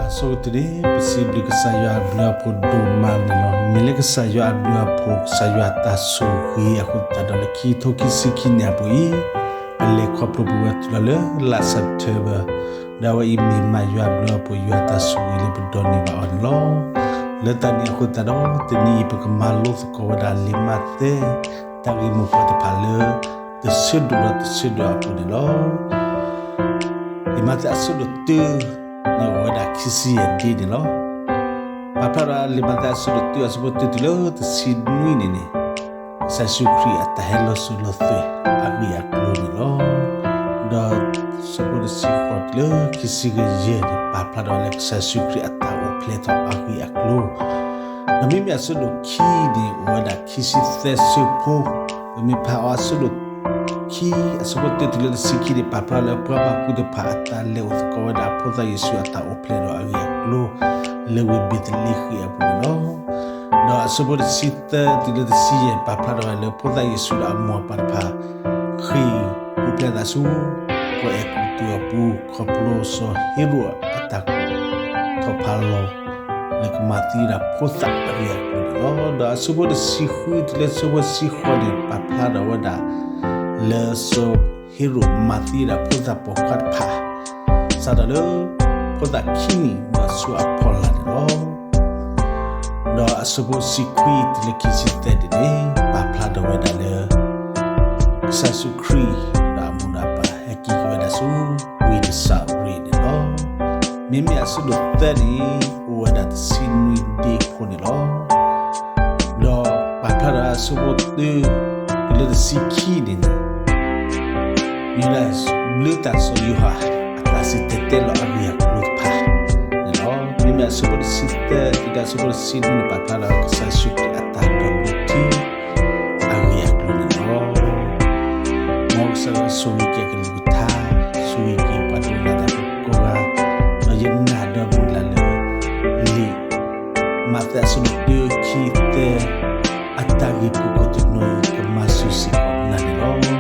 အဆိကတၢၢ်န့ၣ် ပစံးဘျုးကစၢ်ယွၤအဘျုးအဖှိၣ်ဒိၣ်မးန့ၣ်လီၤ. မ့ၢ်လၢကစၢ်ယွၤအဘျုးအဖှိၣ် ကစၢ်ယွၤအတၢ်ဆိၣ်ဂ့ၤအဃိသတးဒီး လၢခံကထိခံဆံခံနံၣ်အပူၤအံၤ ပလဲၤခီဖျိပဝဲတုၤလီၤလၢလါ September ဒီးအဝဲအံၤမ့ၢ်မးယွၤအဘျုးအဖှိၣ် ယွၤအတၢ်ဆိၣ်ဂ့ၤလၢပဒိးန့ၢ်ဘၣ်အီၤန့ၣ်လီၤ. လၢတၢ်န့ၣ်အဃိသတးဒီး တနံၤအံၤ ပကမၤလိသကိးဝဲဒၣ်လံာ်မးသဲ တၢ်ဂ့ၢ်မိၢ်ပှၢ်တဖၣ်လၢ တဆၢဒိၣ်ဒီးတဆၢဒိၣ်အပူၤန့ၣ်လီၤ. လံာ်မးသဲအဆၢဒိၣ်တၢ န့ၣ်အိၣ်ဝဲဒၣ်ခံဆံယဲၢ်ဒ့န့ၣ်လီၤ. ပာ်ဖျါဒီးလံာ်မးသဲအဆၢဒိၣ်တၢ အဆၢဖိတၢတုၤလၢတဆံနွံန့ၣ်န့ၣ် ကစၢ်ယ့ၣ်ၡူးခရံာ်အတၢ်ဟဲလီၤစိၤလီၤသွဲၣ်အဂ့ၢ်အကျိၤန့ၣ်လီၤ. ဒီးဆၢဖိတဆံဃိးတုၤလၢခံဆံယဲၢ်န့ၣ် ပာ်ဖျါဒီးလၢကစၢ်ယ့ၣ်ၡူးခရံာ်အတၢ်အိၣ်ဖျဲၣ်ထီၣ်အဂ့ၢ်အကျိၤ ဒီးမ့မ့ၢ်အဆၢဒိၣ်ခံန့ၣ် အိၣ်ဝဲဒၣ်ခံဆံသၢဆၢဖိ, ပမ့ၢ်ဖးအီၤအဆၢဒိၣ်ခံ အဆၢဖိတၢတုၤလၢတဆံခံန့ၣ် ပာ်ဖျါလၢပှၤဘၣ်ကူတဖၣ်အတၢ်လဲၤအိၣ်သကိးဝဲဒၣ် ဖိသၣ်ယ့ၣ်ၡူးအတၢ်အိၣ်ဖျဲၣ်ဒီးအဂ့ၢ်အကျိၤ လၢဝ့ၢ်ဘ့းသလ့ဃ့ၣ်အပူၤန့ၣ်လီၤ. ဒီးအဆၢဖိတဆံသၢတုၤလၢတဆံယဲၢ် ပာ်ဖျါထီၣ်ဝဲလၢဖိသၣ်ယ့ၣ်ၡူးဒီးအမိၢ်အပၢ်တဖၣ် ဃ့ၢ်ပူၤဖျဲးသးဆူ ကီၢ်အဲၤကူပတူးအပူၤ ခီဖျိစီၤဟ့ရိာ်အတၢ်ကူၣ်ထီၣ်ဖးလီၤ လၢကမၤသံဝဲဒၣ်ဖိသၣ်အဂ့ၢ်အကျိၤန့ၣ်လီၤ. ဒီးအဆၢဖိတဆံဃုတုၤလၢဆၢဖိတဆံဃိးန့ၣ် ပာ်ဖျါထီၣ်ဝဲဒၣ် လၢစီၤဟ့ရိာ်မၤသံဝဲဒၣ်ဖိသၣ်ပိာ်ခွါတဖၣ် စးထီၣ်လၢ ဖိသၣ်ခံနံၣ်ဒီးဆူအဖီလာ်န့ၣ်လီၤ. ဒီးအဆၢဖိတဆံခွံတုၤလၢခံဆံသၢန့ၣ် ပာ်ဖျါထီၣ်ဝဲဒၣ်လၢ ကစၢ်ယ့ၣ်ၡူးခရံာ်ဒီးအမိၢ်ဒီးအပၢ်ဟဲက့ၤက့ၤဝဲဒၣ်ဆူ ဝ့ၢ်နစၤရ့းန့ၣ်လီၤ. မ့မ့ၢ်အဆၢဒိၣ်သၢန့ၣ် အိၣ်ဝဲဒၣ်တဆံနွံဒ့ဖိန့ၣ်လီၤ. ဒီးပာ်ဖျါထီၣ်အဆၢဖိတၢ တုၤလၢတဆံခံန့ၣ်န့ၣ် မ့ၢ်ဝဲဒၣ် ဘျၢတၢ်စီၤယိၤဟၣ် အတၢ်စံၣ်တဲၤတဲလီၤအဂ့ၢ်အကျိၤတဖၣ်န့ၣ်လီၤ. မ့မ့ၢ်အဆၢဖိတဆံသၢ တုၤလၢအဆၢဖိတဆံနွံန့ၣ် ပာ်ဖျါထီၣ်ကစၢ်ယ့ၣ်ၡူးခရံာ်အတၢ်ဒိးဘျၢထံ အဂ့ၢ်အကျိၤန့ၣ်လီၤ. မ်ကစၢ်ယွၤဆိၣ်ဂ့ၤက့ၤအကလုၢ်ကထါ, ဆိၣ်ဂ့ၤက့ၤပှၤဒိကနၣ်တၢ်ဖိကိးဂၤ, ဒီးယနာ်ဒီးမုၢ်လၢ်လၢ လံာ်မးသဲအဆၢဒိၣ်တၢ ခံသၢ အတၢ်ဂ့ၢ်ဖုၣ်ကိာ်တနီၤအံၤ ကမၤစၢၤစ့ၢ်ကီးနၤန့ၣ်လီၤ.